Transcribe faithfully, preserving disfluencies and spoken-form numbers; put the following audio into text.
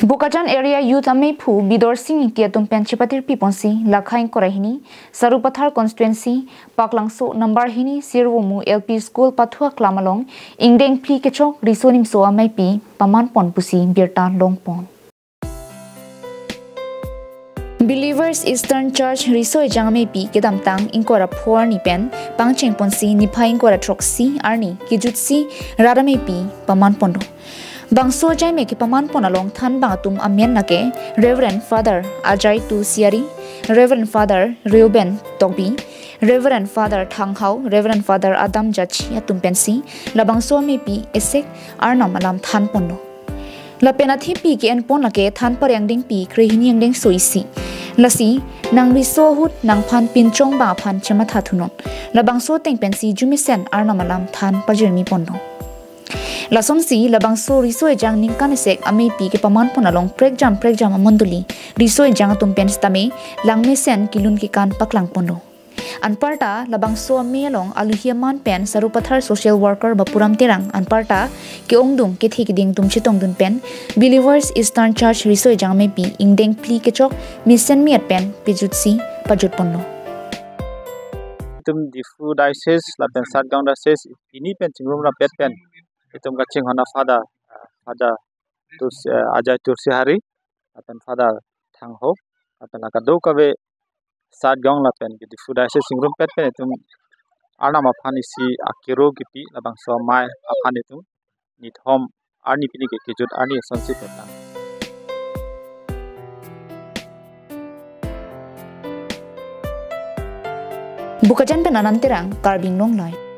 Bokajan area youth amephu Bidorsing Ingti atum pen chepatirpi ponsi lakha ingkoi ra hini Sarupathar constituency Paklangso number hini Sirvomu L P school pathu aklam along ingdeng phli kechok riso nimso ameipi paman pon pusi birta long pon. Believers Eastern Church riso ejang ameipi kedamtang ingkoi ra pho arni pen pangcheng ponsi niphai ingkoi ra throksi arni kejutsi rat ameipi paman pon do. Bangso ajaime kepaman pon along thanbang atum amen lake Reverend Father Ajay Tulsiari, Reverend Father Reuben Tokbi, Reverend Father Thanghau, Reverend Father Adam Jachi atum pensi labangso ameipi esek Arnam alam than pon do. Lapen athepi ke-en pon lake than pareng dengpi krehini angdengso isi. Lasi nang riso ahut nangphan pinchong bang aphan chematha thunon. Labangso ateng pensi arjumesen Arnam alam than pajirmi pon do. Lasonsi labangso riso ejang ningkan esek ameipi kepaman pon along prekjam prekjam amondoli riso ejang atum pen sitame langmesen kelun kekan paklang pon do. Anparta labangso amei along alohi aman pen Sarupathar social worker Bapuram Terang anparta ke-ongdung kethe keding atum chetongdun pen Believers Eastern Church riso ejang ameipi ingdeng phli kechok mesen mi-et pen pejutsi pajut pon do. Itum Diphu Diocese lapen Satgaon Diocese pini pen chingrum rapet pen itum kachinghon a Father, ah, Father Tulsi, ah, Ajay Tulsi Hari lapen Father Thanghau lapen la kadokave Satgaon lapen ke Diphu Diocese chingrumpet pen itum Arnam aphan isi akero kipi labangso amei aphan itum nithom arni pini ke kejut arni asonsi petang. Bokajan pen Anand Terang, Karbi Anglong Live.